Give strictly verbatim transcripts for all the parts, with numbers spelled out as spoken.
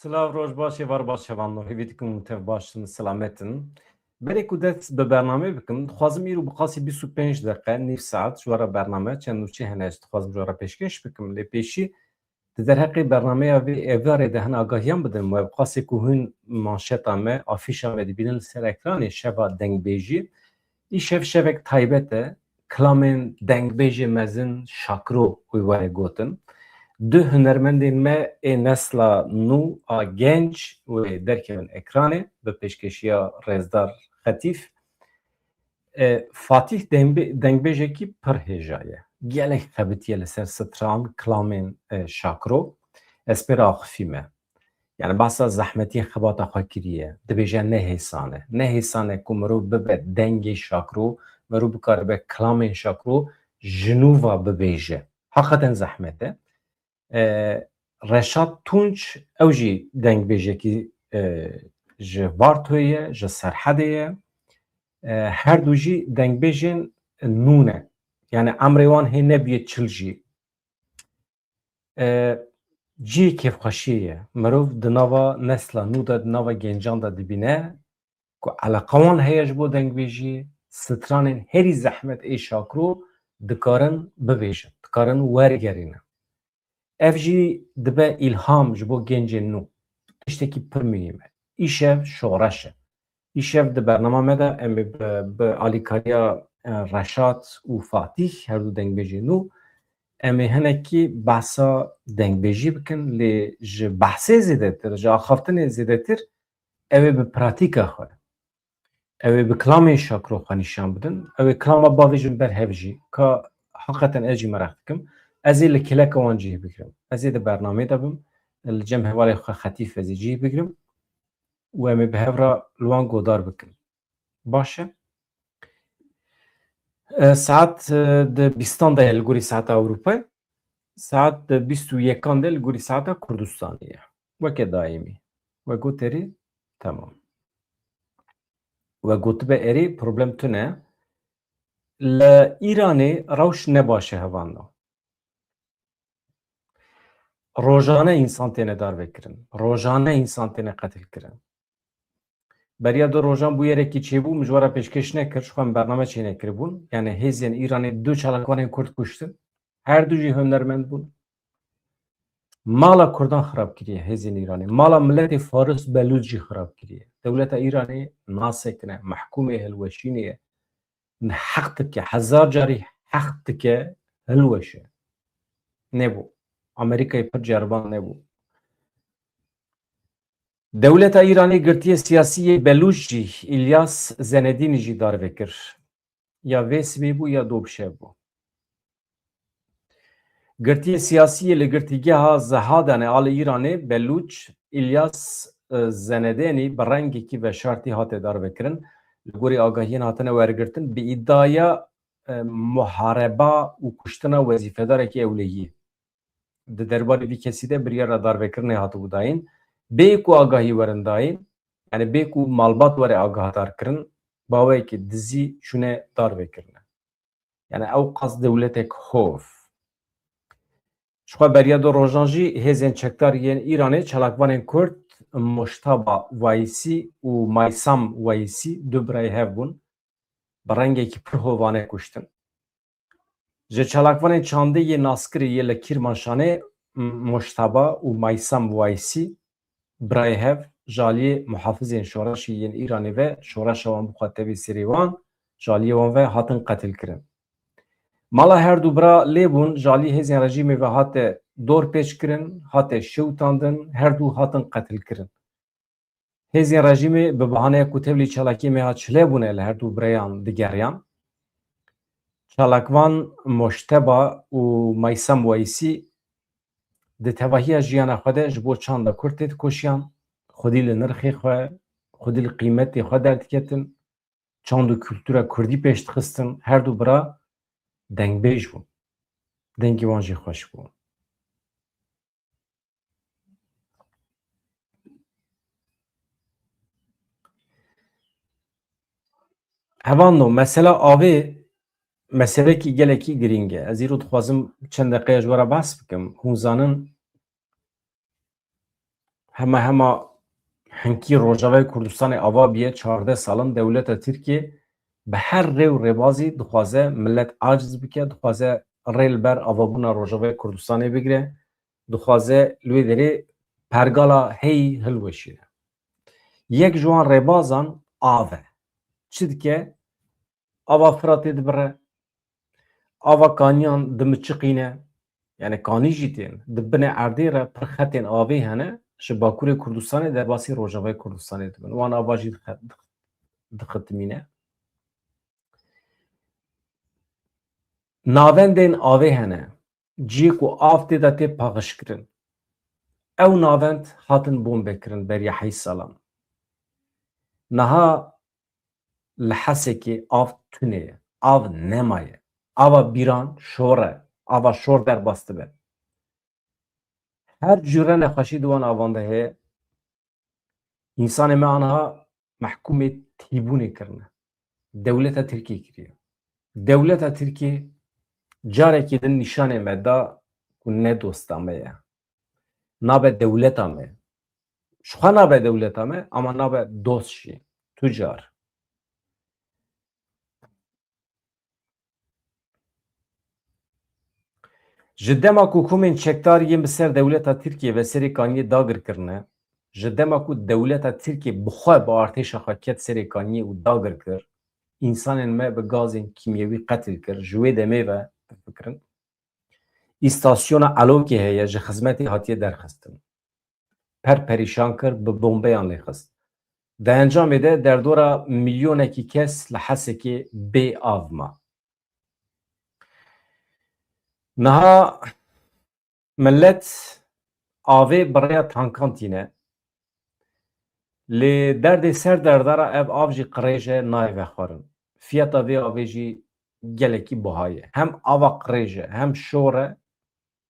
Silav, roj baş, êvar baş, hevalno. Hêvî dikim hûn tev baş in, selamet in. Berê ku dest bi bernameyê bikim, dixwazim îro bi qasî bîst û pênc deqe, nîv saet ji we re bername, çend nûçe hene, ez dixwazim ji we re pêşkêş bikim. Lê pêşî di derheqê bernameya vê êvarê de hin agahiyan bidim we, bi qasê ku hûn manşeta me, afîşa me dibînin li ser ekranê, şeva dengbêjî. Îşev şevek taybet e. Kilamên dengbêjê mezin Şakro wê were gotin. Du hunermendên me ê nesla nû a genc wê derkevin ekranê bi pêşkêşiya rêzdar Xetîf. E, Fatîh dengbe-, dengbêjekî pir hêja ye. Gelek xebitiye li ser stran, kilamên, e, Şakro. Ez pê re axifî me. Yani behsa zehmetiyê xebata xwe kiriye. Dibêje ne hêsan e. Ne hêsan e ku mirov bibe dengê Şakro, mirov bikaribe kilamên Şakro ji nû ve bibêje. Heqeten zehmet e. E, Reşat Tunç, ew jî dengbêjekî, e, ji Vartoyê ye, ji Serhedê ye. E, her du jî dengbêjên nû ne. Yani emrê wan hê nebûye çil jî. E, cihê kêfxweşiyê ye. Mirov di nava nesla nû de, di nava gencan de dibîne ku eleqa wan heye ji bo dengbêjiyê, stranên herî zehmet ê Şakro dikarin bibêjin, dikarin wergerînin. Ev jî dibe îlham ji bo gencên nû. Tiştekî pir muhîm e. Îşev şoreş e. Îşev di bernama me de em ê bi, bi alîkariya, e, Reşat û Fatîh, her du dengbêjê nû, em ê hinekî behsa dengbêjî bikin, lê ji behsê zêdetir, ji axaftinê zêdetir, ew ê bi pratîka xwe, ew ê bi kilamên Şakro xwe nîşan bidin, ew ê kilama bavêjin ber hev jî. Ka heqeten ez jî meraq dikim. Ez ê li kêleka wan cih bigirim. Ez ê di bernameyê de bim, li cem hevalê xwe Xetîf ez ê cih bigirim û em ê bi hev re li wan godar bikin. Baş e. E, saet, e, di bîstan de ye li gorî saeta Ewropayê. Saet di bîst û yekan de li gorî saeta Kurdistanê ye. Weke daîmî. We got erê? Temam. We gotibe erê, problem tune. Li Îranê rewş ne baş e, hevano. Rojane însan têne darvekirin. Rojane însan têne qetilkirin. Beriya du rojan bûyerekî çêbû, min ji we re pêşkêş nekir, ji xwe min bername çênekiribûn. Yani hêzên Îranê du çalakvanên Kurd kuştin. Her du jî hunermend bûn. Mala Kurdan xirab kiriye hêzên Îranê. Mala miletê Faris Belûc jî xirab kiriye. Dewleta Îranê nasekine, mehkûmê hilweşînê ye. Heq dike, hezar carî heq dike hilweşe. Nebû. Amerîkayê pir ceriban nebû. Dewleta Îranê girtiyê siyasî yê Belûc jî, Îlyas Zenedînî jî darve kir. Ya vê sibê bû ya doh bi şev bû. Girtiyê siyasî yê li girtîgeha Zehadanê a li Îranê Belûc Îlyas, e, Zenedênî bi rengekî veşartî hate darvekirin. Li gorî agahiyên hatine wergirtin, bi îdiaya, e, muhareba û kuştina wezîfedarekî ewlehiyê. Di derbarê vî kesî de biryara darvekirinê hatibû dayîn. Bê ku agahî werin dayîn, yani bê ku malbat were agahdar kirin, baweyekî dizî çûne darvekirine. Yani ew qas dewletek hov. Ji xwe beriya du rojan jî hêzên çekdar yên Îranê çalakvanên Kurd Moştaba Wayîsî û Maysam Wayîsî du birayê hev bûn. Bi rengekî pir hovane kuştin. Ji çalakvanên çandê yê naskirî yê li Kîrmanşanê, M-, Moştaba û Maysam Wayîsî, birayê hev, ji aliyê muhafizên şoreşê yên Îranê ve şoreşa wan bixwe tevî serê wan, ji aliyê wan ve hatin qetilkirin. Mala her du bira lê bûn, ji aliyê hêzên rejîmê ve hate dorpêçkirin, hate şewitandin, her du hatin qetilkirin. Hêzên rejîmê bi bahaneya ku tevlî çalakiyê meha çile bûne li her du bireyan digeriyan. Çalakvan Moşteba û Maysam Wayîsî di tevahiya jiyana xwe de ji bo çanda Kurd tê dikoşiyan, xwedî li nirxê xwe, xwedî li qîmetê xwe derdiketin, çand û kultura Kurdî pêş dixistin, her du bira dengbêj bûn. Dengê wan jî xweş bû. Hevalno, mesela avê meselekî gelekî girîng e. Ez îro dixwazim çend deqeya ji we re behs bikim. Hûn zanin, hema hema hinkî Rojavayê Kurdistanê ava bûye, çardeh salan dewleta Tirkiyê bi her rê û rêbazî dixwaze millet aciz bike, dixwaze rê li ber avabûna Rojavayê Kurdistanê bigire, dixwaze li wê derê pergala heyî hilweşîne. Yek ji wan rêbazan av e. Çi dike? Ava Firatê dibire, ava kaniyan dimiçiqîne, yani kanî jî tên, di binê erdê re pir xetên avê hene, ji Bakurê Kurdistanê derbasî Rojavayê Kurdistanê dibin. Wan ava jî dixe-, dixitimîne. Navendên avê hene, cihê ku av tê de tê paqijkirin. Ew navend hatin bombekirin beriya heyş salan. Niha li Hesekê av tune ye. Av nemaye. Ava bîran şor e. Ava şor derbas dibe. Her cure nexweşî di wan avan de heye. Însanê me aniha mehkûmê tîbûnê kirine. Dewleta Tirkiyê kiriye. Dewleta Tirkiyê carekê din nîşanê me da ku ne dosta me ye. Nabe dewleta me. Ji xwe nabe dewleta me, ama nabe dost jî. Tu car. Ji dema ku komên çekdar yên bi ser dewleta Tirkiyê ve serê kaniyê dagir kirine, ji dema ku dewleta Tirkiyê bi xwe, bi artêşa xwe ket serê kaniyê û dagir kir, însanên me bi gazên kîmyewî qetil kir, ji wê demê ve bifikirin, îstasyona Elokê heye, ji xizmetê hatiye derxistin. Per perîşan kir, bi bombeyan lê xist. Di encamê de derdora milyonekî kes li Hesekê bê av ma. Niha millet avê bi rêya tankan tîne. Lê derdê ser derda re ev av jî qirêj e, nayê vexwarin. Fiyata vê avê jî gelekî buha ye. Hem ava qirêj e, hem şor e,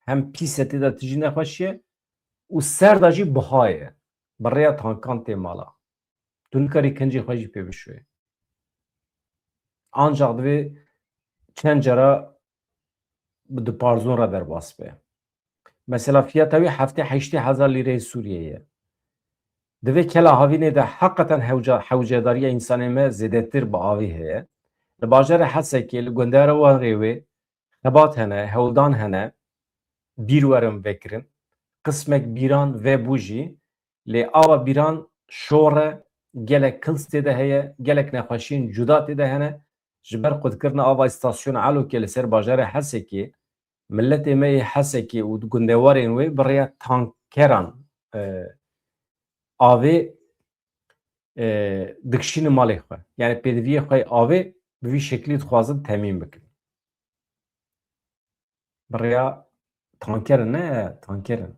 hem pîs e, tê de tijî nexweşî ye û ser de jî buha ye. Bi rêya tankan tê mala. Tu nikarî kincê xwe jî pê bişoyê. Ancax divê çend cara bi du parzûn re derbas be. Mesela fiyata wî heftê heştê hezar lîreyê Sûriyeyê ye. Di vê kela havînê de heqeten hewca-, hewcedariya însanê me zêdetir bi avê heye. Li bajarê Hesekê, li gundara Wanrêwê xebat hene, hewldan hene, bîr werin vekirin. Qismek bîran vebû jî, lê ava bîran şor e, gelek kils tê de heye, gelek nexweşiyên cuda tê de hene. Ji ber qutkirina ava îstasyona Elokê li ser bajarê Hesekê, miletê me yê Hesekê û gundewarên wê bi rêya tankeran, e, avê, e, dikişînin malê xwe. Yani pêdiviyê xwe yê avê bi vî şeklî dixwazin temîn bikin. Bi rêya tankerin, ne tankerin.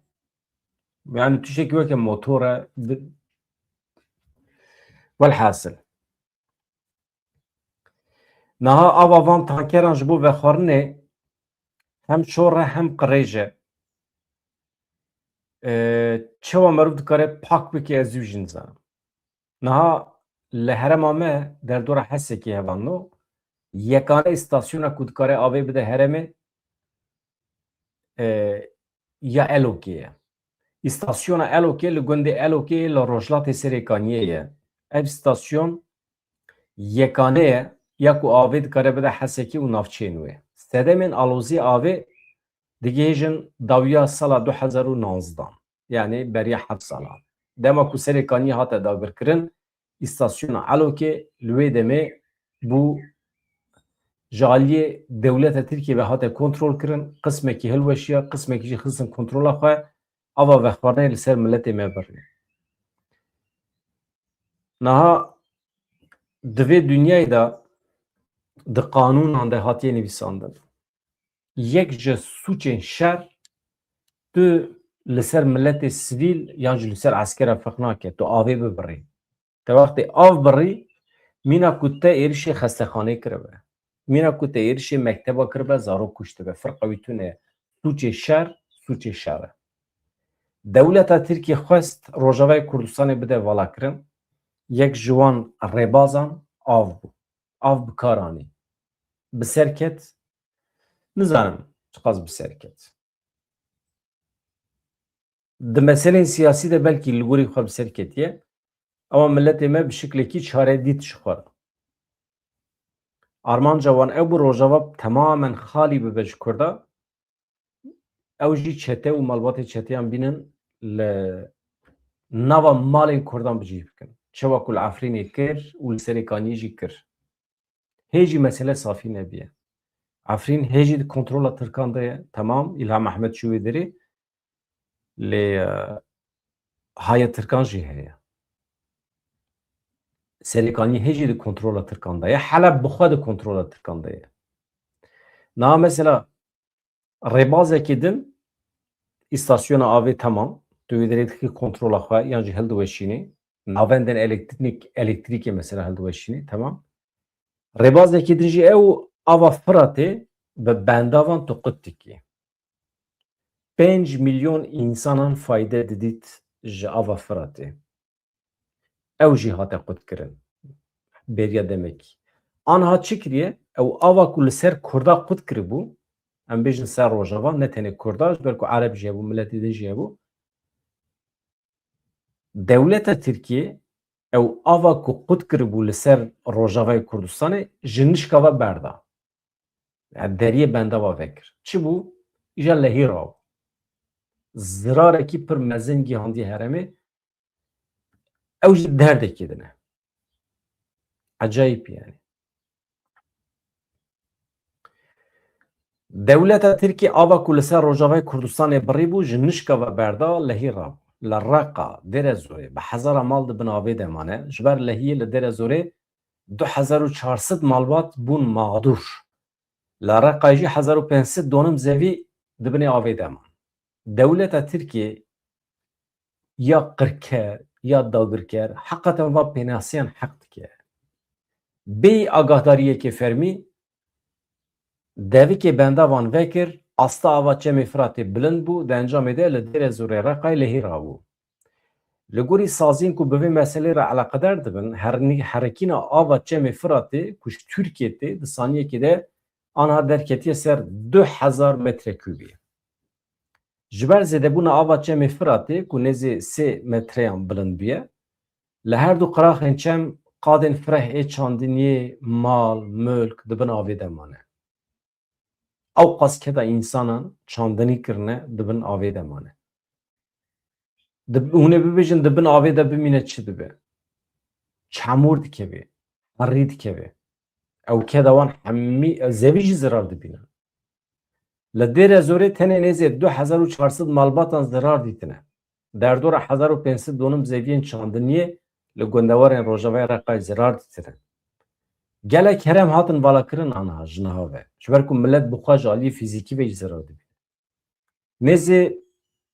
Yani tiştekî weke motor e, bi-, welhasil. Niha ava van tankeran ji bo vexwarinê hem şor e hem qirêj e. Ee, çawa meriv dikare pak bike, ez wî jî nizanim. Niha li herêma me derdora Hesekê hevalno, yekane îstasyona ku dikare avê bide herêmê, e, ya Elokê ye. Îstasyona Elokê li gundê Elokê li rojhilatê Serê Kaniyê ye. Ev îstasyon yekane ye ya ku avê dikare bide Hesekê û navçeyên wê. Sedemên alozî avê digihêjin dawiya sala du hezar û nozdehan, yanî beriya heft salan. Dema ku Serê Kaniyê hate dagirkirin, îstasyona Elokê li wê demê bû ji aliyê dewleta Tirkiyê ve hate kontrol kirin, qismekî hilweşiya, qismekî jî xistin kontrola xwe, ava vexwarinê li ser miletê me birî. Niha di vê dinyayê de di qanûnan de hatiye nivîsandin. Yek ji sûcên şer tu li ser miletê sivîl yan jî li ser eskera feq nake, tu avê bibirî. Te wextê av birî, mîna ku te êrişê xestexanê kiribe, mîna ku te êrişê mekteba kiribe, zarok kuştibe, firqa wî tune ye. Sûcê şer, sûcê şer e. Dewleta Tirkiyê xwest Rojavayê Kurdistanê bide valakirin, yek ji wan rêbazan av bû. Av bi kar anî. Bi ser ket, nizanim çiqas bi ser ket. di meselên siyasî de belkî li gorî xwe bi ser ketiye. Ama miletê me bi şiklekî çare dît ji xwe re. Armanca wan ew bû Rojava temamen xalî bibe ji Kurda. Ew jî çete û malbatê çeteyan bînin li nava malên Kurdan bi cih bikin. Çawa ku li Efrînê kir û li Serêkaniyê jî kir. Hê jî mesele safî nebiye. Efrîn hê jî di kontrola Tirkan de ye. Temam, Îlham Ehmed çû wê derê. Lê, e, haya Tirkan jî heye. Serêkanî hê jî di kontrola Tirkan de ye. Heleb bi xwe di kontrola Tirkan de ye. Niha mesela rêbazekî din îstasyona avê temam. Tu wê derê dikî kontrola xwe yan jî hildiweşînê. Navendên elektrîk, elektrîkê mesela hildiweşînê. Temam. Rêbazekî din jî ew ava Firatê bi bendavan tu qut dikî. Pênc milyon însanan fayde didît ji ava Firatê. Ew jî hate qutkirin. Beriya demekî. Anha çi kiriye? Ew ava ku li ser Kurda qut kiribû, em bêjin ser Rojava, ne tenê Kurda, ji ber ku Ereb jî hebû, miletî din jî hebû. Dewleta Tirkiyê ew ava ku qut kiribû li ser Rojavayê Kurdistanê ji nişka ve berda. Yani deriyê benda ve vekir. Çi bû? Îja lehî rabû. Zirarekî pir mezin gihandiye herêmê. Ew jî derdekî din e. Ecayîb yani. Dewleta Tirkî ava ku li ser Rojavayê Kurdistanê birî bû, ji nişka ve berda lehî rabû. Li Reqa, Dêrezorê bi hezara mal di bin avê de mane. Ji ber lehiyê li Dêrezorê du hezar û çar sed malbat bûn mağdûr. Li Reqayê jî hezar û pênc sed donim zevî di binê avê de man. Dewleta Tirkiyê ya qirker, ya dagirker, heqeten van pênasiyan heq dike. Bêyî agahdariyeke fermî, devikê bendavan vekir, asta ava Çemê Firatê bilind bû, di encamê de li Dêrezorê Reqayê lehî rabû. Li gorî saziyên ku bi vê meselê re eleqedar dibin, hernî-, herekîna ava Çemê Firatê ku ji Tirkiyê tê, di saniyekê de anha derketiye ser du hezar metrekûbî. Ji ber zêdebûna ava Çemê Firatê ku nêzê sê metreyan bilind bûye, li her du qiraxên çem qadên fireh ê çandiniyê, mal, mulk di bin avê de mane. Ew qas keda însanan çandinî kirine di bin avê de mane. Di, hûn ê bibêjin di bin avê de bimîne çi dibe? Çamûr dikeve, herî dikeve. Ew keda wan hemî, zevî jî zirar dibîne. Li Dêrezorê tenê nêzê du hezar û çar sed malbatan zirar dîtine. Derdora hezar û pênc sed donim zeviyên çandiniyê li gundewarên Rojavayê Reqayê zirar dîtine. Gelek herêm hatin valakirin aniha ji niha ve. Ji ber ku milet bi xwe ji aliyê fîzîkî ve jî zirar dibîne. Nêzê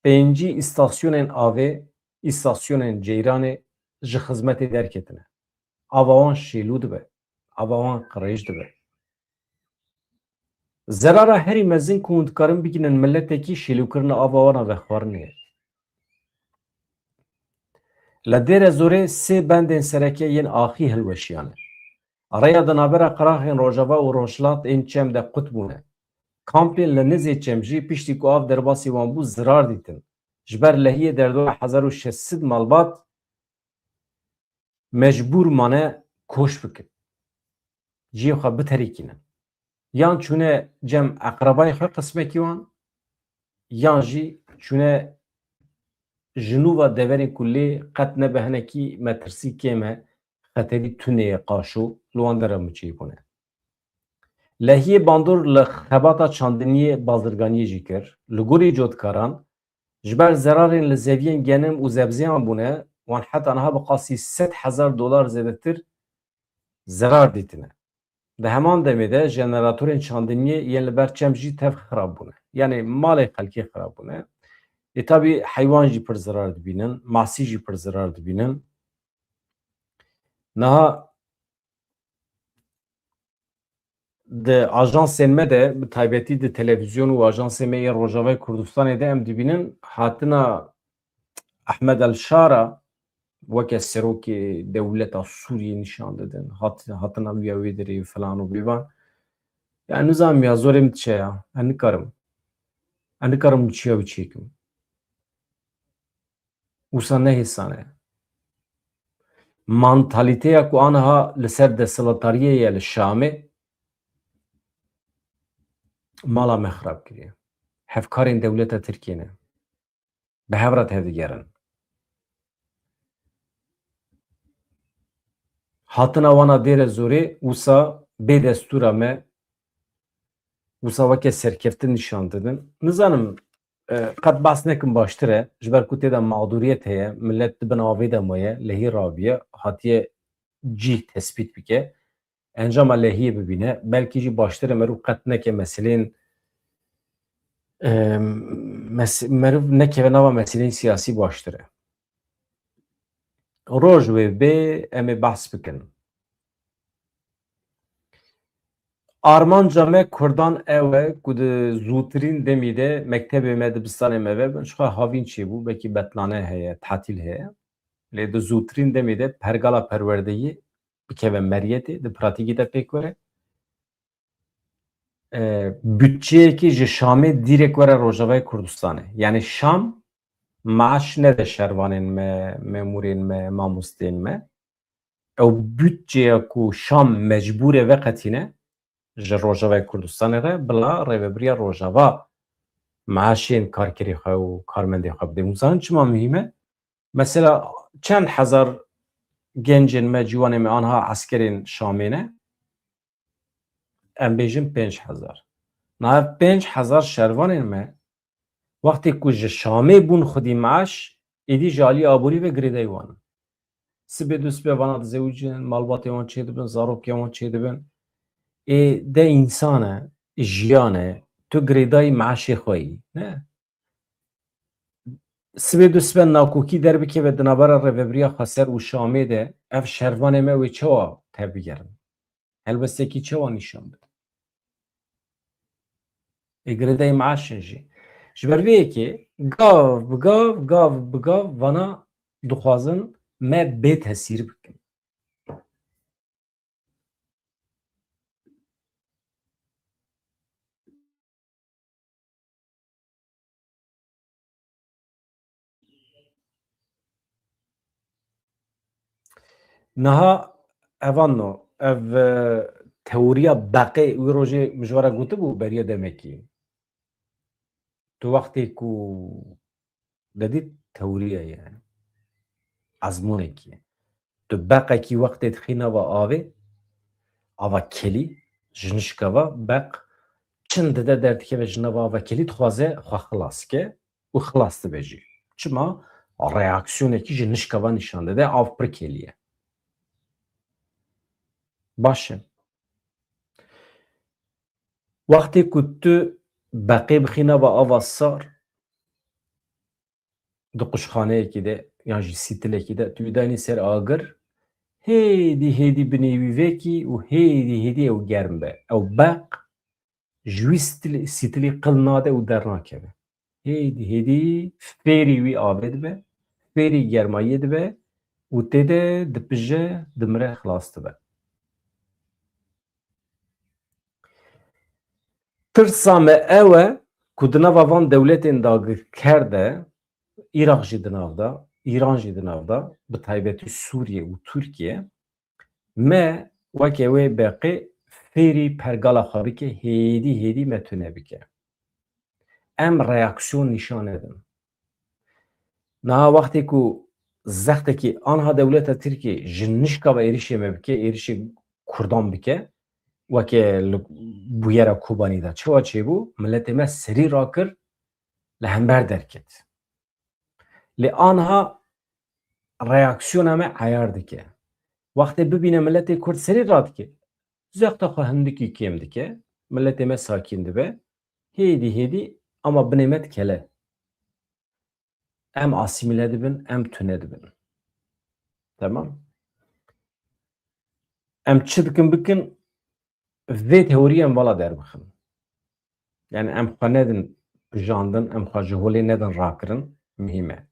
pêncî îstasyonên avê, îstasyonên ceyranê ji xizmetê derketine. Ava wan şêlû dibe. Ava wan qirêj dibe. Zerara herî mezin ku hûn dikarin bigihînin miletekî şêlûkirina ava wan a vexwarinê ye. Li Dêrezorê sê bendên sereke yên axî hilweşiyane. Rêya di navbera qiraxên Rojava û Rojhilat ên çem de qut bûne. Kampên li nizê çem jî piştî ku av derbasî wan bû zirar dîtin. Ji ber lehiyê derdora hezar û şeş sed malbat mecbûr mane koç bikin. Cihê xwe biterîkînin. Yan çûne cem eqrebayê xwe qismekî wan, yan jî çûne ji nû ve deverên ku lê qet nebe hinekî metirsî kêm e, xeterî tune ye qaşo, li wan dera miçeyî bûne. Lehiyê bandor li xebata çandiniyê bazirganiyê jî kir. Li gorî cotkaran, ji ber zerarên li zeviyên genim û zebzeyan bûne, wan heta niha bi qasî sed hezar dolar zêdetir zerar dîtine. Di heman demê de jeneratorên çandiniyê yên li ber çem jî tev xirab bûne. Yanî malê xelkê xirab bûne. Ê tabî heywan jî pir zirar dibînin, masî jî pir zirar dibînin. Niha di ajansên me de, bi taybetî di televîzyon û ajansê me yên Rojavayê Kurdistanê de em dibînin hatina Ehmed El Şara weke serokê dewleta Sûriyê nîşan didin. Hat-, hatina wî ya wê derê filan û bêvan. Ya nizanim ya zorê min diçe ya. Ez nikarim. Ez nikarim çiya wî çêkim. Wisa ne hêsan e. Mantalîteya ku aniha li ser desthilatdariyê ye li Şamê, mala me xirab kiriye. Hevkarên dewleta Tirkiyê ne. Bi hev re tevdigerin. Hatina wana dêre zorê wisa bê destûra me, wisa weke serkeftin nîşan didin. Nizanim, e, qet behs nekim baştir e, ji ber ku tê de mexdûriyet heye, milet di bin avê de maye, lehî rabiye, hatiye cîh tespît bike, encama lehiyê bibîne, belkî jî baştir e meriv qet neke meselên, e, mes-, meriv nekeve nava meselên siyasî baştir e. Roj wê bê, em ê behs bikin. Armanca me Kurdan ew e ku di zûtirîn demî de mektebê me, dibistanê me vebin. Ji xwe havîn çêbû, belkî betlane heye, tatîl heye. Lê di zûtirîn demê de pergala perwerdeyî bikeve meriyetê, di pratîkê de pêk were. E, budçeyekî ji Şamê dîrek were Rojavayê Kurdistanê. Yani Şam maaş nede şervanên me, memûrên me, mamosteyên me. Ew budçeya ku Şam mecbûr e veqetîne ji Rojavayê Kurdistanê re, bila rêvebiriya Rojava maaşên karkerê xwe û karmendê xwe bide. Hûn zanin çima muhîm e? Mesela çend hezar gencên me, ciwanên me anha eskerên Şamê ne? Em bêjin pênc hezar. Niha ev pênc hezar şervanên me, wextê ku ji Şamê bûn xwedî meaş, êdî ji alî aborî ve girêdayî wan in. Sibê du sibê vana dizewicin, malbatê wan çêdibin, zarokê wan çêdibin. Ê de însan e, jiyan e, tu girêdayî meaşê xwe yî, ne? Sibê du sibe nakokî derbikeve di navbera Rêvebiriya Xweser û Şamê de, ev şervanê me wê çawa tevbigerin? Helwestekî çawa nîşan bidin? Ê girêdayî meaş in jî. Ji ber vê yekê gav bi gav, gav bi gav vana dixwazin me bê tesîr bikin. Niha evan no, ev, e, teoriya beqê wî rojê min ji we re gotibû beriya demekî. Tu wextê ku dedî teoriya ye, ezmûnekî ye. Tu beqekî wextê dixî nava avê, ava kelî, ji nişka va beq çin dide derdikeve ji nava ava kelî, dixwaze xwe xilas ke û xilas dibe jî. Çima? Reaksiyonekî ji nişka va nîşan dide, av pir kelî ye. Baş e. Wextê ku tu beqê bixî nava ava sar, di quşxaneyekî de yan jî sîtilekî de, tu wî daynî ser agir, hêdî hêdî binê wî vekî û hêdî hêdî ew germ be. Ew beq ji wî sîtilî, sîtilî qil nade û dernakeve. Hêdî hêdî fêrî wî avê dibe, fêrî germayiyê dibe û tê de dipije, dimire, xilas dibe. Tirsa me ew e ku di nava van dewletên dagirker de, Iraq jî di nav de, Îran jî di nav de, bi taybetî Sûriye û Tirkiye, me weke wê beqê fêrî pergala xwe bike, hêdî hêdî me tune bike. Em reaksiyon nîşan nedin. Niha wextê ku zextekî anha dewleta Tirkiyê ji nişka ve êrişê me bike, êrişê Kurdan bike, weke li bûyera Kobanî de çawa çêbû, miletê me serî rakir, li hember derket. Lê anha reaksiyona me eyar dike. Wextê bibîne miletê Kurd serî radike, zexta xwe hindikî kêm dike, miletê me sakîn dibe, hêdî hêdî ama binê me dikele. Em asîmîle dibin, em tune dibin. Tamam? Em çi dikin bikin, vê teoriyê em vala derbixin. Yani em xwe nedin bijandin, em xwe ji holê nedin rakirin, muhîm e.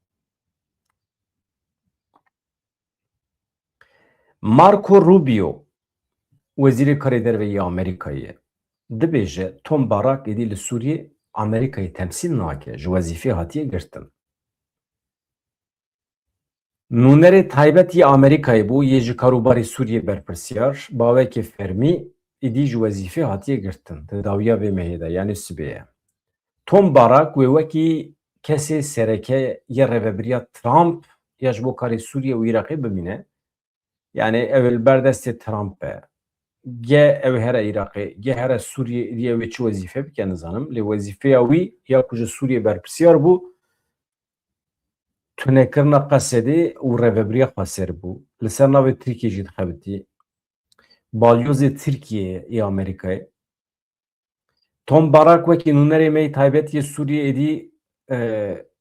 Marco Rubio, Wezîrê Karê Derve yê Amerîkayê ye, dibêje Tom Barak êdî li Sûriyê Amerîkayê temsîl nake, ji wezîfê hatiye girtin. Nûnerê taybet yê Amerîkayê bû, yê ji karûbarê Sûriyê berpirsiyar, bawekê fermî, êdî ji wezîfê hatiye girtin. Di dawiya vê mehê de, yanî sibê ye. Tom Barak wê wekî kesê sereke yê rêvebiriya Trump ya ji bo karê Sûriye û Iraqê bimîne. Yanî ew ê li ber destê Trump be. Ge ew ê here Iraqê, ge here Sûriyê, êdî ew ê çi wezîfe bike nizanim. Lê wezîfeya wî ya ku ji Sûriyê berpirsiyar bû, tunekirina Qesedê û rêvebiriya Xweser bû. Li ser navê Tirkiyê jî dixebitî. Balyozê Tirkiyeyê yê Amerîkayê. Tom Barak wekî nûnerê me yê taybet yê Sûriyê êdî, e,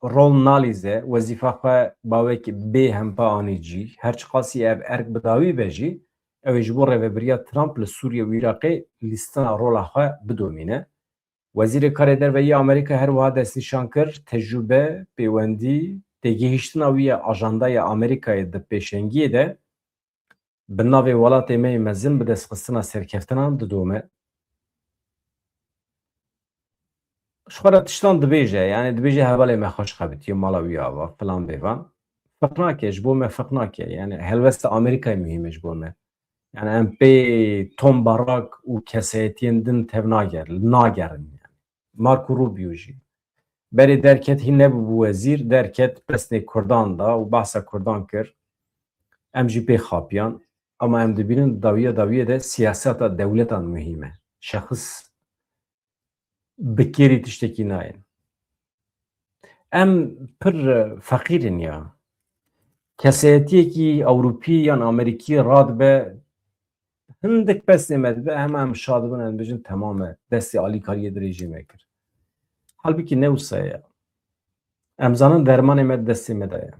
rol nalîze, wezîfa xwe bawek bê hempa anî cî. Her çiqasî ev erk bi dawî be jî, ew ê ji bo rêvebiriya Trump li Sûriye û Iraqê lîstina rola xwe bidomîne. Wezîrê Karê Derve yê Amerîka her wiha destnîşan kir, tecrûbe, pêwendî, têgihîştina wî ya ajandaya Amerîkayê di pêşengiyê de bi navê welatê me yê mezin bi destxistina serkeftinan didome. Ji xwe re tiştan dibêje, yanî dibêje hevalê me xweş xebitiye, mala wî ava, filan bêvan. Feq nake, ji bo me feq nake. Yanî helwesta Amerîkayê muhîm e ji bo me. Yanî em pê Tom Barak û kesayetiyên din tev nager-, nagerin. Yanî Marco Rubio jî berê derket, hîn nebûbû wezîr, derket pesnê Kurdan da û behsa Kurdan kir. Em jî pê xapiyan. Ama em dibînin dawiya dawiyê de siyaseta dewletan muhîm e. Şexs bi kêrî tiştekî nayên. Em pir feqîr in ya. Kesayetiyekî Ewropî yan Amerîkî radibe, hindik pesnê me dibe, hema em şa dibin, em dibêjin, temam e, destê alîkariyê dirêjî me kir. Halbikî ne wisa ye. Em zanin dermanê me di destê me de ye.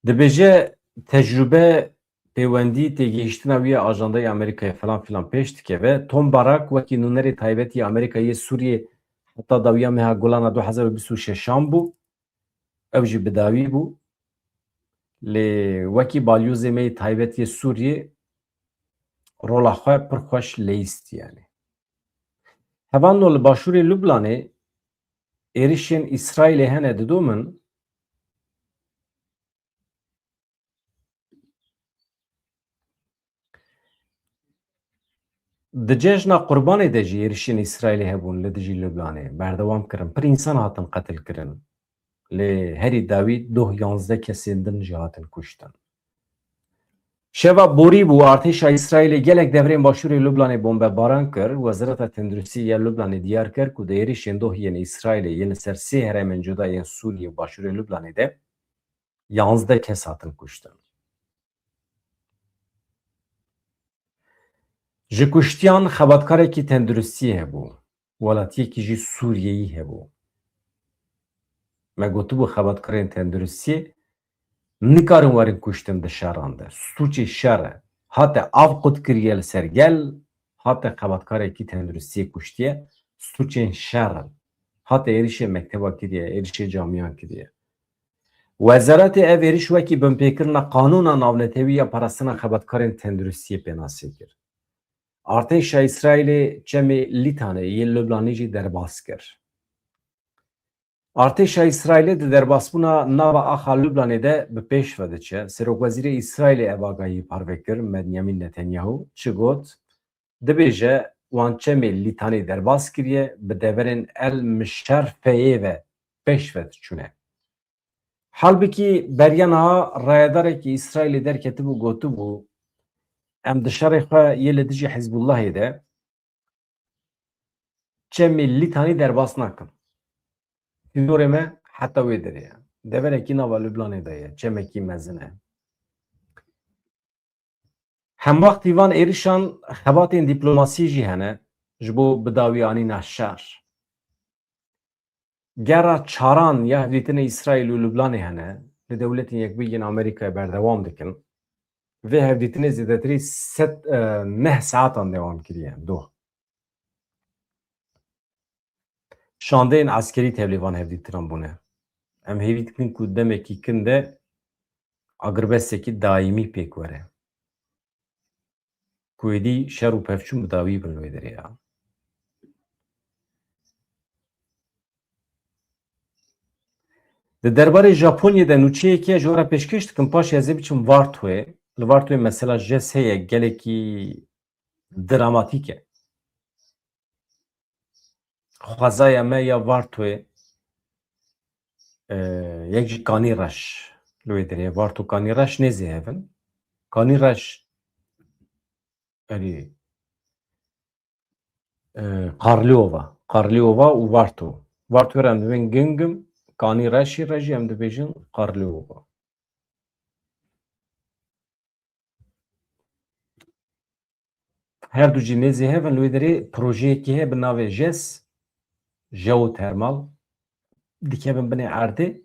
Dibêje tecrûbe, pêwendî, têgihîştina wî ya ajandayê Amerîkayê falan filan pêş dikeve. Tom Barak wekî nûnerê taybet yê Amerîkayê yê Sûriyê heta dawiya meha Gulana du hezar û bîst û şeşan bû. Ew jî bi dawî bû. Lê wekî balyozê me yê taybet yê Sûriyê rola xwe pir xweş leyîst yanî. Hevalno, li başûrê Lublanê êrişên Îsraîlê hene didomin. Di cejna Qurbanê de jî êrişên Îsraîlê hebûn li dijî Lublanê. Berdewam kirin. Pir însan hatin qetil kirin. Lê herî dawî doh yanzdeh kesên din jî hatin kuştin. Şeva borî bû, artêşa Îsraîlê gelek deverên başûrê Lublanê bombebaran kir. Wezareta Tenduristiyê ya Lublanê diyar kir ku di êrişên doh yên Îsraîlê yên li ser sê herêmên cuda yên Sûriyê û başûrê Lublanê de yanzdeh kes hatin kuştin. Ji kuştiyan xebatkarekî tenduristiyê hebû, welatiyekî jî Sûriyeyî hebû. Me gotibû, xebatkarên tenduristiyê nikarin werin kuştin di şeran de. Sûcê şer e. Hate av qut kiriye li ser gel, hate xebatkarekî tenduristiyê kuştiye. Sûcên şer in. Hate êrişê mekteba kiriye, êrişê camiyan kiriye. Wezaretê ev êriş wekî binpêkirina qanûna navnetewî ya parastina xebatkarên tenduristiyê pênasê kir. Artêşa Îsraîlê çemê Lîtanê yê Lublanê jî derbas kir. Artêşa Îsraîlê di derbasbûna nava axa Lublanê de bi pêş ve diçe. Serokwezîrê Îsraîlê ev agahî parve kir, Benyamin Netanyahu çi got? Dibêje, wan çemê Lîtanê derbas kiriye, bi deverên El Mişerfeyê ve pêş ve diçûne. Halbikî beriya niha rayedarekî Îsraîlê derketibû, gotibû, em di şerê xwe yê li dijî Hizbullahê de çemê Lîtanî derbas nakin. Sînorê me heta wê derê ye. Deverekî nava Lublanê de ye, çemekî mezin e. Hemwextî van êrişan xebatên dîplomasî jî hene ji bo bidawî anîna şer. Gera çaran ya hevdîtinê Îsraîl û Lublanê hene, li Dewletên Yekbûyî yên Amerîkayê berdewam dikin. Vê hevdîtinê zêdetirî sed, e, neh saetan dewam kiriye. Doh. Şandeyên eskerî tevlî van hevdîtinan bûne. Em hêvî dikin ku demekî kin de agirbestekî daîmî pêk were. Ku êdî şer û pevçûn bi dawî bin li wê derê ya. Di derbarê Japonyê de nûçeyekê ji we re pêşkêş dikim, paşê ez ê biçim Vartoyê. Li Vartoyê mesela JES heye, gelekî dramatîk e. Xwezaya me ya Vartoyê, e, yek jî Kanî Reş. Li wê derê Varto Kanî Reş nêzî hev in. Kanî Reş, erê, e, Karliyova. Karliyova û Varto. Varto re em dibên Gingim, Kanî Reşî re jî em dibêjin Karliyova. Her du jî nêzî hev in, li wê derê projeyekî heye bi navê JES, jeotermal, dikevin binê erdê.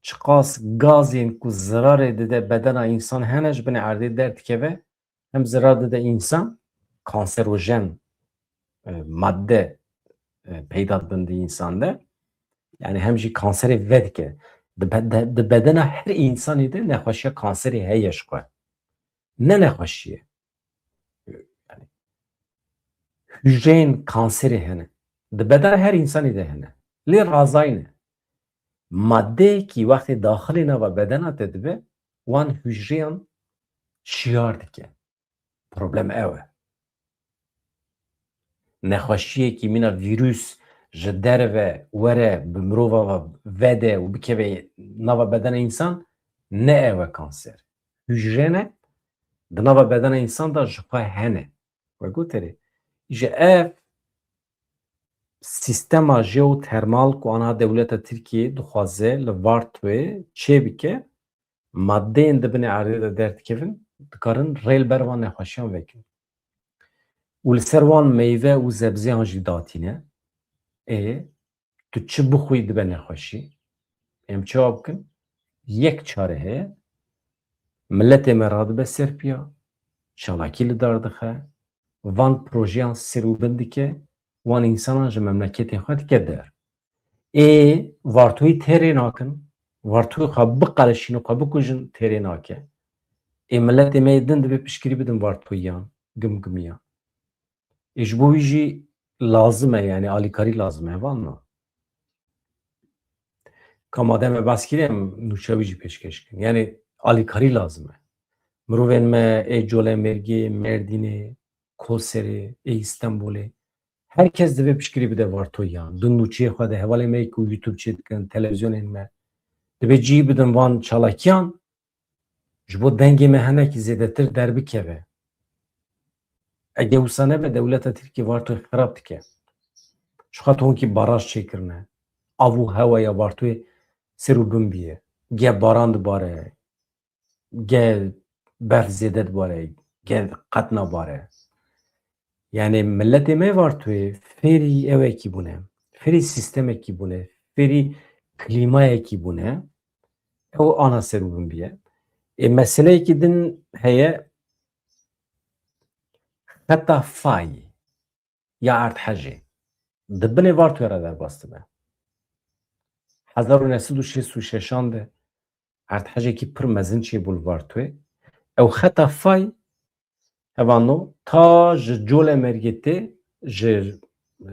Çiqas gazên ku zirarê dide bedena însan hene, ji binê erdê derdikeve, hem zirar dide însan, kanserojen, e, madde, e, peyda dibin di însan de. Yani hem jî kanserê vedike. Di be-, de-, di bedena her însanî de nexweşiya kanserê heye ji xwe. Ne nexweşiyê. Yani hücreyên kanserê hene. Di bedena her însanî de hene. Lê razayî ne. Maddeyekî wextê daxilê nava bedena te dibe, wan hücreyan şiyar dike. Problem ew e. Nexweşiyekî mîna vîrus ji derve were bi mirova ve vede û bikeve nava bedena însan, ne ew e kanser. Hücre ne, di nava bedena însan de ji xwe hene. We goterê. Ji ev sîstema jeotermal ku aniha dewleta Tirkiyê dixwaze li Vartoyê çêbike, maddeyên di binê erdê de derdikevin, dikarin rê li ber van nexweşiyan vekin. Û li ser wan meyve û zebzeyan jî datîne. Ê, tu çi bixwî dibe nexweşî. Em çawa bikin? Yek çare heye. Miletê me radibe ser piya, çalakî li dar dixe, van projeyan sir û bin dike, wan însanan ji memleketên xwe dike der. Ê Vartoyî têrê nakin, Vartoyî xwe biqerişînin, xwe bikujin, têrê nake. Ê miletê me yê din divê piştgirî bidin Vartoyiyan, gimgimiyan. Ê ji bo wî jî lazim e, yani alîkarî lazim e, van na. Ka madem me behs kiriye, em nûçe wî jî pêşkêş kirin. Yani alîkarî lazim e. Mirovên me ê Colemêrgê, Mêrdînê, Koserê, ê Îstenbolê, her kes divê piştgirî bide Vartoyiyan. Di nûçeyê xwe de hevalên me ku YouTube çê dikin, televîzyonên me, divê cihî bidin van çalakiyan, ji bo dengê me hinekî zêdetir derbikeve. Ege wisa nebe, dewleta Tirkiyê Vartoyê xirab dike. Ji xwe tonkî baraj çêkirine. Av û hewaya Vartoyê ser û bin biye. Ge baran dibare, ge berf zêde dibare, ge qet nabare. Yani miletê me Vartoyê fêrî ewekî bûne, fêrî sîstemekî bûne, fêrî klîmayekî bûne. Ew ana ser û bin biye. Ê meseleyekî din heye, xeta fay ya erdhejê di binê Vartoyê re derbas dibe. Hezar û neh sed û şêst û şeşan de erdhejekî pir mezin çêbû li Vartoyê. Ew xeta fay, hevano, ta ji Colemêrgê tê, ji,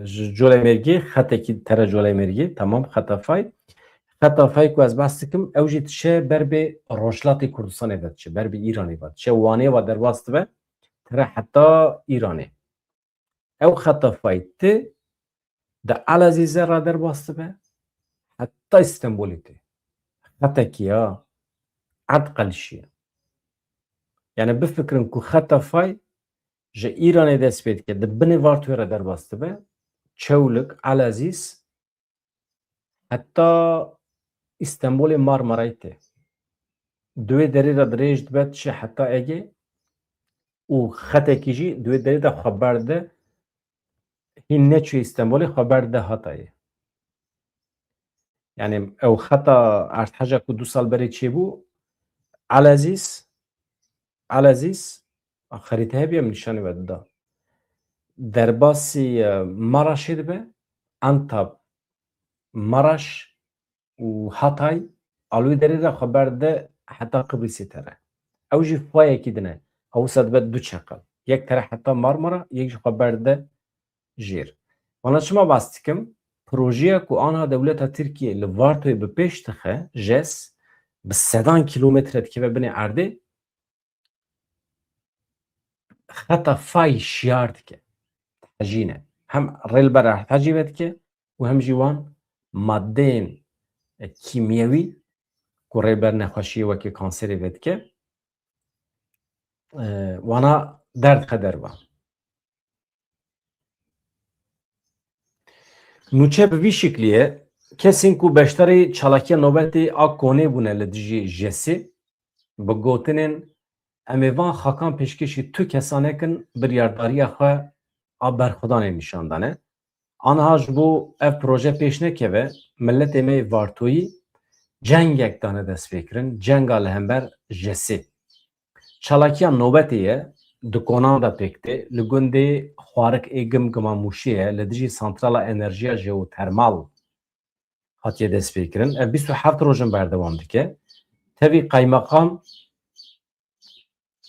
ji Colemêrgê, xetekî tere Colemêrgê, tamam, xeta fay. Xeta fay ku ez behs dikim, ew jî diçe ber bi Rojhilatê Kurdistanê ve diçe, ber bi Îranê ve diçe, Wanê ve derbas dibe, tere heta Îranê. Ew xeta fay tê, di Elezîzê re derbas dibe, heta Îstenbolê tê. Xetekî ya erd qelişiye. Yani bifikirin ku xeta fay ji Îranê dest pê dike, di binê Vartoyê re derbas dibe, Çewlik, Elezîz, heta Îstenbolê Marmarayê tê. Di wê derê re dirêj dibe diçe heta Ege û xetekî jî di wê derê de xwe berdide, hîn neçûye Îstenbolê, xwe berdide Hatayê. Yani ew xeta erdheja ku du sal berê çêbû, Elezîz, Elezîz, xerîte hebe em nîşanî we dida. Derbasî, e, Maraşê dibe, Antab, Maraş û Hatay, a li wê derê de xwe berdide heta Qibrîsê tere. Ew jî fayekî din e. Ew wisa dibe du çeqel. Yek tere heta Marmara, yek jî xwe berdide jêr. Vana çima behs dikim? projeya ku anha dewleta Tirkiye li Vartoyê bi pêş dixe, JES, bi sedan kîlometre dikeve binê erdê, xeta fay şiyar dike, dihejîne. Hem rê li ber hejî vedike û hem jî wan madeyên, e, kîmyewî ku rê li ber nexweşiyê wekî kanserê vedike, e, wana derdixe derva. Nûçe bi vî şiklî ye, kesên ku beşdarî çalakiya nobetê a konê bûne li dijî JESê, bi gotinên "Em ê van xakan pêşkêşî tu kesan nekin", biryardariya xwe a berxwedanê nîşan dane. Aniha ji bo ev proje pêş nekeve, miletê me yê Vartoyî cengek dane destpêkirin, cenga li hember JESê. Çalakiya nobetê ye, di konan de pêk tê, li gundê Xwarik ê Gimgima Mûşê ye, li dijî santrala enerjiya jeotermal hatiye destpêkirin. Ev bîst û heft rojin berdewam dike. Tevî qeymeqam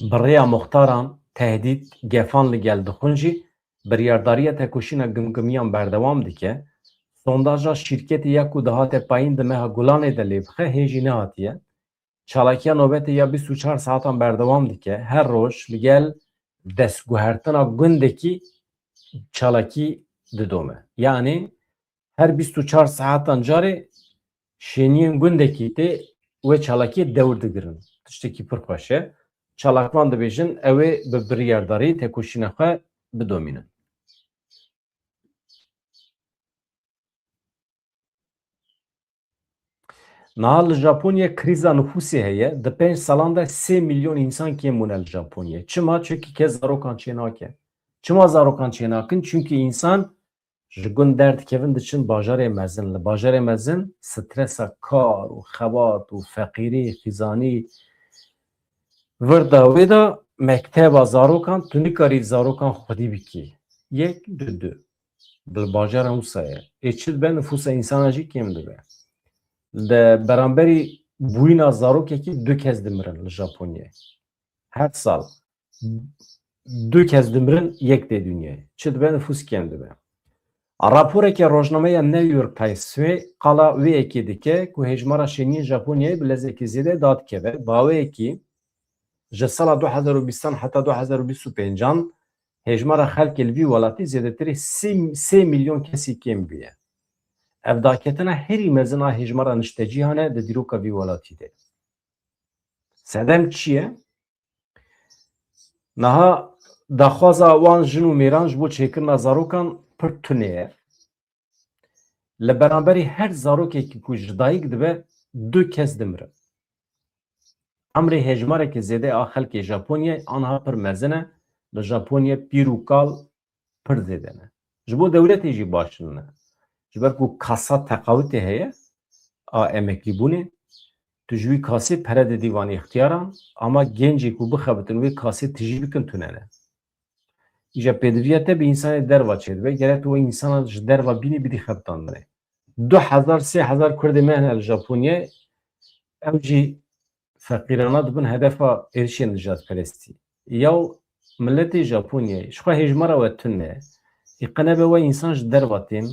bi rêya muxtaran tehdît, gefan li gel dixwin jî, biryardariya tekoşîna Gimgimiyan berdewam dike. Sondaja şîrketê ya ku dihate payîn di meha Gulanê de lê bixe, hê jî nehatiye. Çalakiya nobetê ya bîst û çar saetan berdewam dike. Her roj li gel destguhertina gundekî çalakî didome. Yanî her bîst û çar saetan carê şêniyên gundekî tê wê çalakiyê dewr digirin. Tiştekî pir xweş e. Çalakvan dibêjin ew ê bi biryardarî tekoşîna xwe bidomînin. Niha li Japonyayê krîza nifûsê heye. Di pênc salan de sê milyon însan kêm bûne li Japonyayê. Çima? Çunkî kes zarokan çênake. Çima zarokan çênakin? Çunkî însan ji gund derdikevin diçin bajarê mezin. Li bajarê mezin stresa kar û xebat û feqîrî, xîzanî vir da wê de mekteba zarokan, tu nikarî zarokan xwedî bikî. Yek, du, du. Li bajaran wisa ye. Ê çi dibe, nifûsa însana jî kêm dibe. Li beramberî bûyîna zarokekî du kes dimirin li Japonyayê. Her sal du kes dimirin, yek tê dinyayê. Çi dibe, nifûs kêm dibe. Raporeke rojnameya New York Times wê qala wê yekê dike ku hêjmara şêniyên Japonyayê bi lezekî zêde dadikeve. Baweyekî ji sala du hezar û bîstan heta du hezar û bîst û pêncan hêjmara xelkê li vî welatî zêdetirî sê, sê milyon kesî kêm bûye. Ev daketina herî mezin a hêjmara niştecîhan e di dîroka vî welatî de. Sedem çi ye? Niha daxwaza wan jin û mêran ji bo çêkirina zarokan pir tune ye. Li beramberî her zarokekî ku ji dayik dibe, du kes dimirin. Emrê hêjmareke zêde a xelkê Japonyayê aniha pir mezin e. Li Japonyayê pîr û kal pir zêde ne. Ji bo dewletê jî baş nine. Ji ber ku kasa teqawitê heye a emeklîbûnê, tu ji wî kasê pere didî van îxtiyaran, ama gencê ku bixebitin wê kasê tijî bikin tune ne. Îja pêdiviya te bi însanê derva çêdibe, gerek tu wê însana ji derva bînî bidî xebitandinê. Du hezar, sê hezar Kurdê me hene li Japonyayê, ew jî feqîrana dibin hedefa êrişên nijadperestî. Yaw miletê Japonyayê, ji xwe hêjmara we tune ye. Ê qe nebe we însan ji derva tên,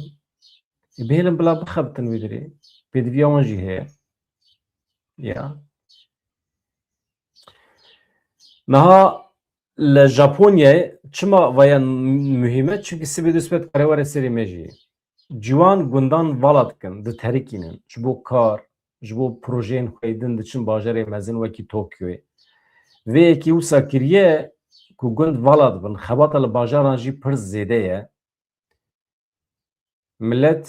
ê bihêlin bila bixebitin wê dirê. Pêdiviya wan jî heye. Ya. Niha li Japonyayê çima vaya muhîm e? Çimkî sibê dû sibê dikare were serê me jî. Ciwan gundan vala dikin, diterikînin. Ji bo kar, ji bo projeyên xwe yê din diçin bajarê mezin wekî Tokyoyê. Vê yekê wisa kiriye ku gund vala dibin. Xebata li bajaran jî pir zêde ye. Milet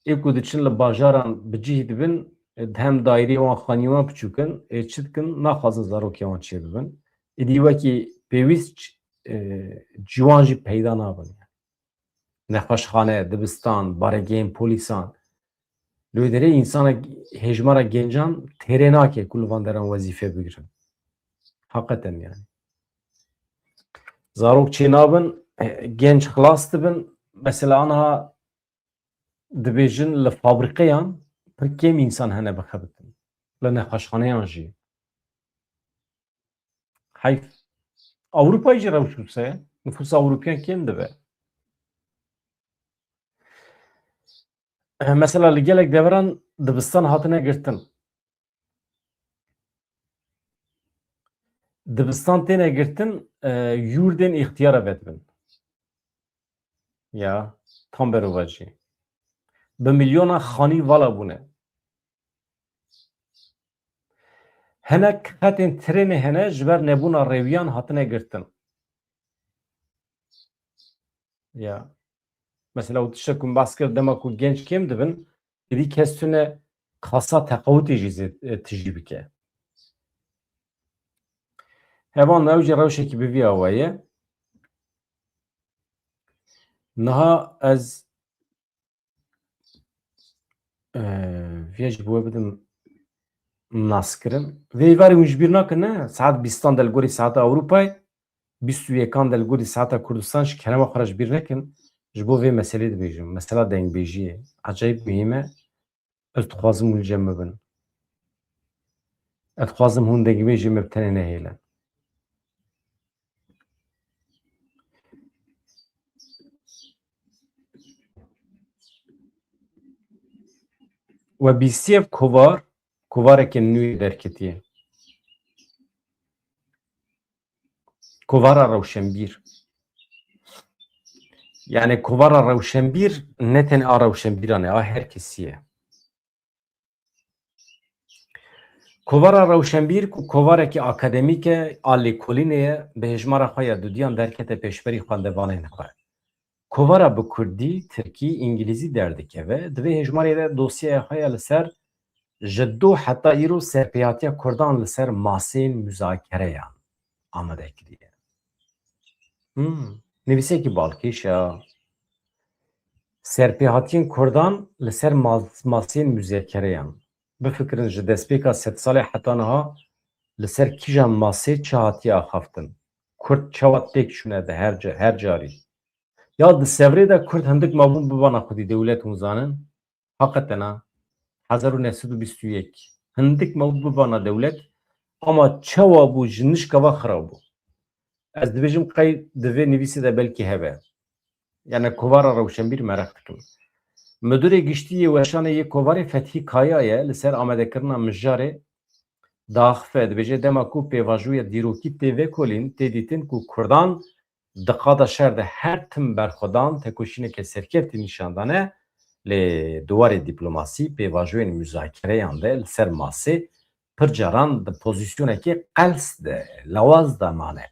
ê ku diçin li bajaran bi cih dibin, di hem daîrê wan, xaniyê wan piçûk in, ê çi dikin, naxwazin zarokê wan çêbibin. Êdî wekî pêwîst, e, ciwan jî peyda nabin. Nexweşxane, dibistan, baregehên polîsan. Li wê derê însanek hêjmara gencan têrê nake ku li van deran wezîfe bigirin. Heqeten yani. Zarok çênabin, e, genç xilas dibin. Mesela aniha dibêjin li fabrîqeyan pir kêm însan hene bixebitin. Li nexweşxaneyan jî. Heyf. Ewropayê jî rewş wisa ye. Nifûsa Ewropiyan kêm dibe. Mesela li gelek deveran dibistan hatine girtin. Dibistan têne girtin, e, yurdên îxtiyara vedibin. Ya, tam berovajî. Bi milyona xanî vala bûne. Hinek xetên trênê hene, ji ber nebûna rêwiyan hatine girtin. Ya. Mesela, û tiştek ku min behs kir, dema ku genç kêm dibin, êdî kes tune kasa teqawutê jî zê-, e, tijî bike. Hevalno, ew jî rewşekî bi vî awayî ye. Niha ez, e, vê jî bi we bidim naskirin. Vê êvarê hûn ji bîr nakin, ne? Saet bîstan de li gorî saeta Ewropayê, bîst û yekan de li gorî saeta Kurdistan, ji kerema xwe re ji bîr nekin. Ji bo vê meselê dibêjim. Mesela dengbêjiyê. Ecayîb muhîm e. Ez dixwazim hûn li cem min bin. Ez dixwazim hûn dengbêjê me bi tenê nehêlin. We bîstiye ev kovar, kovarekê nû yê derketiye. Kovara rewşenbîr. Yani kovara rewşenbîr ne tenê a rewşenbîran e, a her kesî ye. Kovara rewşenbîr ku kovarekî akademîk e, a lêkolînê ye, bi hêjmara xwe ya dudiyan derkete pêşberî xwendevanên xwe. Kovara bi kurdî, tirkî, îngilîzî derdikeve, di vê hêjmarê de dosyeya xwe ya li ser ji do heta îro serpêhatiya kurdan li ser maseyên muzakereyan amade kiriye. Hmm, nivîsekî balkêş e. Serpêhatiyên kurdan li ser ma-, maseyên muzakereyan. Bifikirin, ji destpêka sedsalê heta niha li ser kîjan masê çi hatiye axaftin? Kurd çawa têk çûne di her ca-, her carî? Ya di sevrê de Kurd hindik mabûn bibana xwedî dewlet, hûn zanin? Heqeten a, hezar û neh sed û bîst û yek. Hindik mabû bibana dewlet, ama çawa bû, ji nişka ve xira bû. Ez dibêjim qey di vê nivîsê de belkî hebe. Yani kovara rewşenbîr mereq dikim. Müdürê giştî yê weşanê yê kovarê Fethî Kaya ye, li ser amadekirina mijarê diaxife, dibêje dema ku pêvajoya dîrokî tê vekolîn, tê dîtin ku kurdan di qada şer de her tim berxwedan tekoşîneke serkeftî nîşan dane, lê di warê dîplomasî pêvajoyên muzakereyan de li ser masê pir caran di pozîsyonekê qels de, lawaz de mane.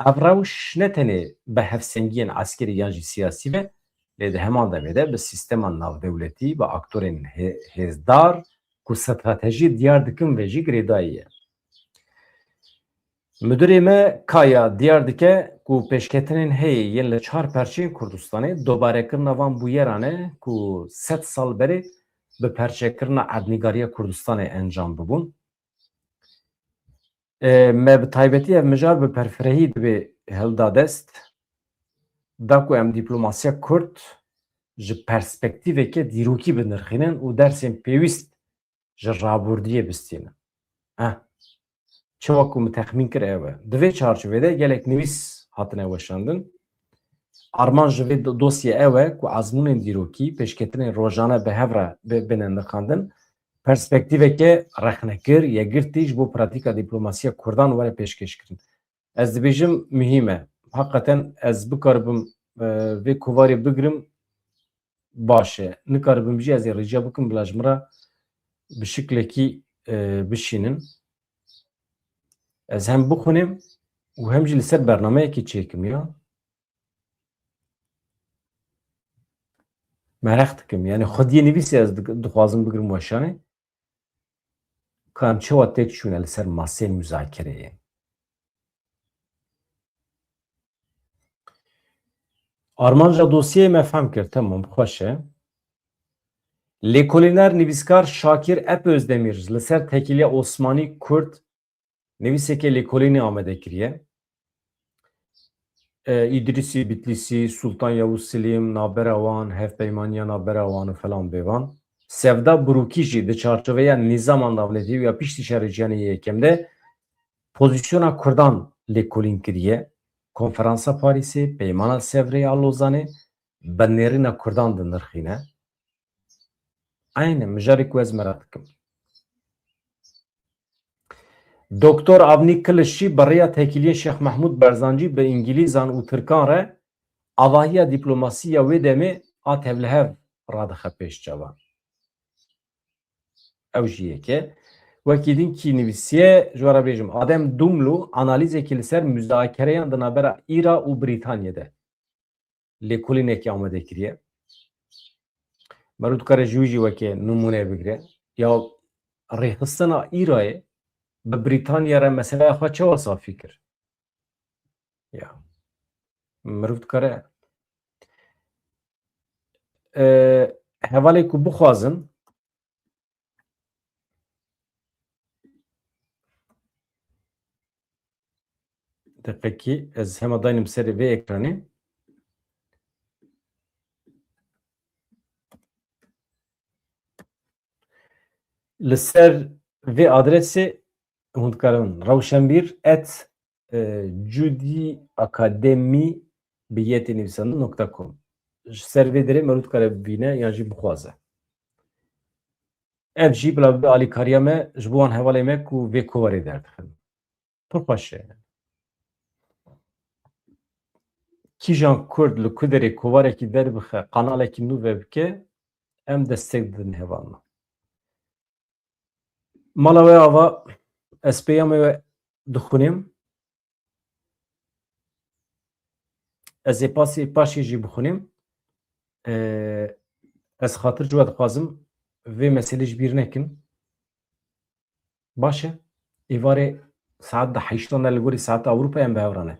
Ev rewş ne tenê bi hevsengiyên eskerî yan jî siyasî be, lê di heman demê de bi sîstema navdewletî, bi aktorên hê-, hêzdar ku stratejiyê diyar dikin ve jî girêdayî ye. Müdürê me Kaya diyar dike ku pêşketinên heye yên li çar perçeyên Kurdistanê dobarekirina van bûyeran e ku sed sal berê bi perçekirina erdnîgariya Kurdistanê encam bibûn. E, me bi taybetî ev mijar bi perfirehî divê hilda dest, da ku em dîplomasiya Kurd ji perspektîveke dîrokî binirxînin û dersên pêwîst ji rabûrdiyê bistînin. Eh, çawa ku min texmîn kir ew e. Di vê çarçovê de gelek nivîs hatine weşandin. Armanc ji vê do-, dosyê ew e ku ezmûnên dîrokî, pêşketinên rojane bi hev re bi-, bêne nirxandin, perspektîveke rexnekir, yekgirtî ji bo pratîka dîplomasiya Kurdan were pêşkêşkirin. Ez dibêjim muhîm e. Heqeten ez bikaribim, e, vê kovarê bigirim, baş e. Nikaribim jî ez ê rica bikim bila ji min re bi şiklekî, e, bişînin. Ez hem bixwînim û hem jî li ser bernameyekê çêkim ya. Mereq dikim. Yani xwediyê nivîsê ez dik-, dixwazim bigirim weşanê. Ka em çawa têk çûne li ser maseyên muzakereyê. Armanca dosyeyê me fehm kir, temam, xweş e. Lêkolîner, nivîskar Şakir Ep Özdemir li ser tekîliya Osmanî Kurd nivîseke lêkolînê amade kiriye. E, Îdrîsî Bitlîsî, Sultan Yavuz Silîm, navbera wan, hevpeymaniya navbera wan û falan bêvan. Sevda Birûkî jî di çarçoveya nîzama navnetewî ya piştî Şerê Cîhanê yê Yekem de pozîsyona Kurdan lêkolîn kiriye. Konferansa Parîsê, Peymana Sevrê ya Lozanê bi nêrîna Kurdan dinirxîne. Eyne mijarê ku ez meraq dikim. Doktor Avni Kiliç jî bi rêya têkiliyên Şêx Mehmûd Berzancî bi Îngilîzan û Tirkan re avahiya dîplomasî ya wê demê a tevlihev radixe pêş çavan. Ew jî yek e. Wekî din kî nivîsiye, ji we re bêjim, Adem Dumlu analîzekî li ser muzakereyan di navbera Îra û Brîtanyê de lêkolînekî amade kiriye. Meriv dikare ji wî jî weke nimûne bigire. Ya rêxistina Îrayê bi Brîtanya re meseleya xwe çawa safî kir? Ya. Meriv dikare, e, hevalê ku bixwazin, Deqekî, ez hema daynim serê vê ekranê. Li ser vê adresê hûn dikarin rewşenbîr et, e, cudî akademî bi yetê nivîsandin nokta com. Ji ser vê derê meriv dikare bibîne yan jî bixwaze. Ev jî bila bibe alîkariya me ji bo wan hevalê me ku vê kovarê derdixin. Pir xweş e. Kîjan Kurd li ku derê kovarekî derbixe, kanalekî nû vebike, em destek didin hevalna. Mala we ava, ez pêya me we dixwînim. Ez ê pasê paşê jî bixwînim. Ee, ez xatir ji we dixwazim, vê meselê ji bîr nekin. Baş e. Êvarê saet di heştan de li gorî saeta Ewropayê em bi hev re ne.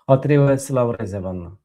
Xatirê we silav û rêz hevalna.